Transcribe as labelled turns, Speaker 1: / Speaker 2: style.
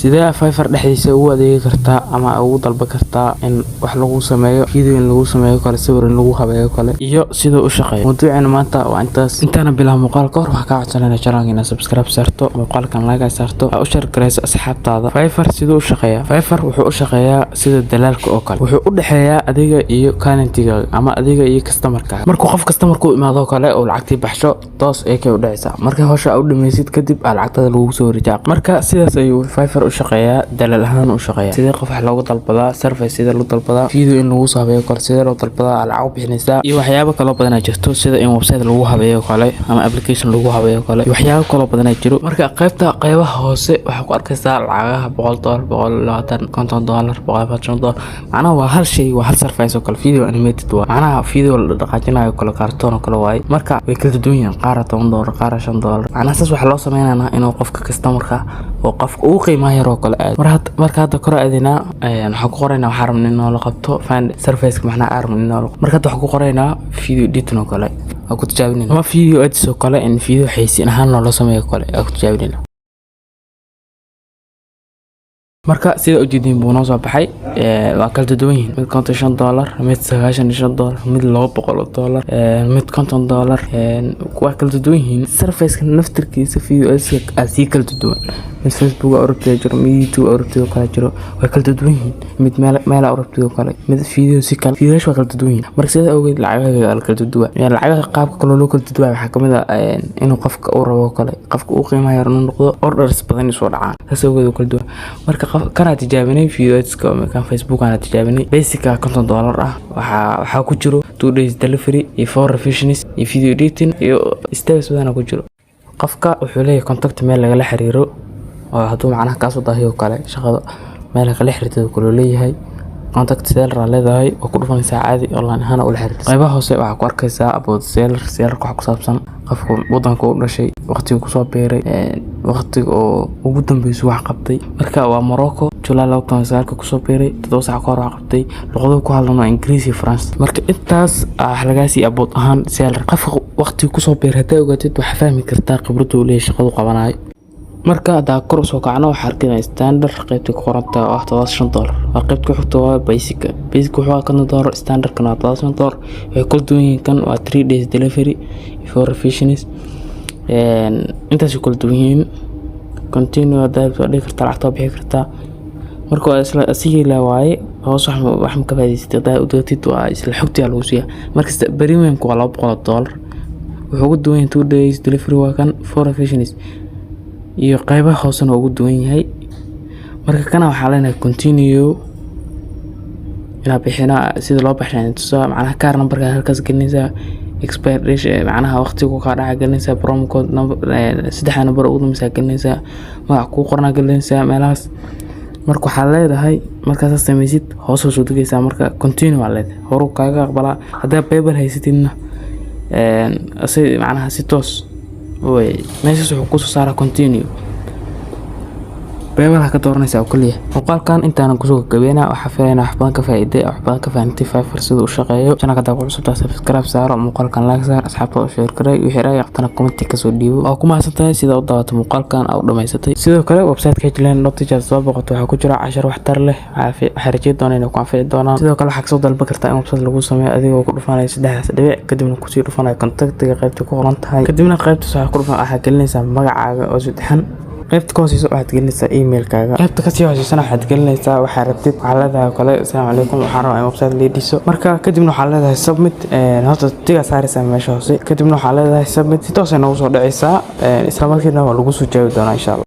Speaker 1: Sidee Fiverr dhexdiisa ugu adeegi kartaa ama ugu dalban kartaa in wax lagu sameeyo, video in lagu sameeyo kale, sawir in lagu habeeyo kale, iyo sidoo u shaqeeyo? Mawduuceena maanta waa intaas. Intaana bilaab muuqaal ka hor, waxaa kaa codsanayna channelka inaad subscribe saarto, muuqaalkan like saarto, aa u share gareyso asxaabtaada. Fiverr siduu u shaqeeyaa? Fiverr wuxuu u shaqeeyaa sida dalaalka oo kale. Wuxuu u dhexeeyaa adiga iyo clientigaaga ama adiga iyo customerkaaga. Markuu qof customerku u imaado kale oo lacagtii baxsho, toos ay kay u dhacaysaa. Marka hawsha u dhameysid kadib, aa lacagtada lagugu soo wareejaa. Marka sidaas ayuu Fiverr u shaqeeyaa, dalaal ahaan u shaqeeyaa. Sidee qof wax loogu dalbadaa? Service sidee loo dalbadaa? Video in lagu soo habeeyo kale sidee loo dalbadaa? Lacag u bixinaysaa iyo waxyaabo kaloo badanaa jirto, sida in website lagu habeeyo kale ama application lagu habeeyo kale iyo waxyaabo kaloo badanaa jiro. Marka qaybta qaybaha hoose waxaa ku arkaysaa lacagaha $100, 120, $50, $145. Macnaha waa hal shay, waa hal service oo kale, video animated waa macnaha video la dhaqaajinayo kale, cartoon oo kale waaye. Marka way kala duwan yihiin, qaara $10, qaara $5. Macnaha saas waxaa loo sameynaynaa inuu qofka customerka oo qofka ugu qiimaha yar oo kale aado. Marka hadda kor aadinaa, waxaan ku qoraynaa waxaa rabna in noola qabto, find service macnaha aan rabna in noola. Marka hadda waxaan ku qoraynaa video editing oo kale waa ku tijaabinayna, ama video ads oo kale, in video xayeysiin ahaan loola sameeyo kale waa ku tijaabinayna. Marka sida ujeediin buu noo soo baxay. Waa kala duwan yihiin: mid $55, mid $95, mid $200, mid $50. Waa kala duwan yihiin. Serviceka naftirkiisa video ads aa sii kala duwan. Mid Facebook aa urabtida jiro, mid YouTube aa urabtida kale jiro. Way kala duwan yihiin. Mid meel meel aa urabtida kale, mid video si kale. Videoyaasha waa kala duwan yihiin. Marka sidaa awgeed lacagaha waa kala duwan. Lacagaha qaabka kaloo loo kala duwan waxaa kamid ah inuu qofka uu rabo kale, qofka uu qiimaha yar inuu noqdo, orders badan soo dhacaan, saas awgeed oo kala duwan. Marka kanaa tijaabinay video adska kan Facebook ana tijaabinay. Basica $50 ah. Waxaa ku jiro 2 days delivery iyo four revisions iyo video editing iyo steps badan ku jiro. Qofka wuxuu leeyahay contact, meel lagala xiriiro oo hadduu macnaha kaasoo daahiyo kale shaqada meel kala xiriirtay kaloo leeyahay. Contact seller aa leedahay oo ku dhufanaysaa, caadi online ahaan ula xiriirta. Qaybaha hoose waxaa ku arkaysaa about seller. Sellerka waxaa ku saabsan qofka wadanka u dhashay, waqtiga kusoo biiray, waqtiga oo ugu dambeysa wax qabtay. Marka waa Morocco, July 2009 kusoo biiray, 7 saac ka hor wax qabtay. Luqaduhu ku hadlan waa Ingiriis iyo France. Marka intaas wax lagaa siiya about ahaan seller. Qofka waqtiga kusoo biiray haddaa ogaatid, waxaa fahmi kartaa khibradda uu leeyahay, shaqadu qabanayo. Marka haddaa kor usoo kacno, waxaa arkaynaa standard qaybta ku qorantahay oo ah $75. Waa qaybta ku xigta, waa basic. Basic wuxuu waa $50, standardkana waa $75. Waxay kala duwan yihiin, kan waa 3 days delivery, four revisions. Intaasay kala duwan yihiin. Continue haddaa waa dhigi kartaa, lacagta waa bixi kartaa. Marka waa isla asigii la waaye. Hoos wax ma ka faa'iidaysatid haddaa u dootid, waa isla xogtii lagu siiyaa. Markasta premiumka waa $200. Wuxuu ugu duwan yahay 2 days delivery, waa kan four revisions iyo qaybaha hoosena ugu duwan yahay. Marka kana waxaa leenahay continue. Inaa bixina sida loo baxshaa tusaa. Macnaha card numberka halkaas gelinaysaa, expiration macnaha waqtigu kaa dhaca gelinaysaa, promo code number saddexda number ugu dambeysaa gelinaysaa, magac kuu qornaa gelinaysaa meelahaas. Marka waxaa leedahay, markaasaa sameysid, hoos soo degaysaa. Marka continue waa leedahay, horu kaaga aqbalaa. Haddaa PayPal haysatidna, si macnaha si toos way meeshaas wuxuu kusoo saaraa continue. PayPal ka dooranaysaa oo kaliya. Muuqaalkan intaanan kusoo gabagabeynaa. Waxaa filaynaa wax badan ka faa'iiday, wax badan ka fahantay Fiverr siduu u shaqeeyo. Channelka haddaa ku cusubtahay, subscribe saaro, muuqaalkan like saar, asxaabta u share garay, wixii ra'yi qabtana comment kasoo dhiibo. Waa ku mahadsan tahay sida u daawato muuqaalkan aa u dhamaysatay. Sidoo kale website-ka hlan.teachers soo boqoto, waxaa ku jira cashar waxtar leh. Waxaa rajeyn doonaa inay ku anfici doonaan. Sidoo kale waxaa kasoo dalban kartaa in website lagu sameeyo adigoo ku dhufanaya saddexdaas dhibic, kadibna kusii dhufanaya contactiga qaybta ku qoran tahay, kadibna qaybtaas waxaa ku dhufan, waxaa gelinaysaa magacaaga oo saddexan. Qaybta ka hooseysa waxaad gelinaysaa emailkaaga. Qaybta kasii hooseysana waxaad gelinaysaa waxaa rabtid. Waxaa leedahay oo kale, "Asalaamu calaykum, waxaan rabaa in website lii dhiso." Marka kadibna waxaa leedahay submit. Horta tigaa saaraysaa meesha hoose, kadibna waxaa leedahay submit. Si toos ay noogu soo dhacaysaa, isla markiina waa lagu soo jaabi doonaa, insha Allah.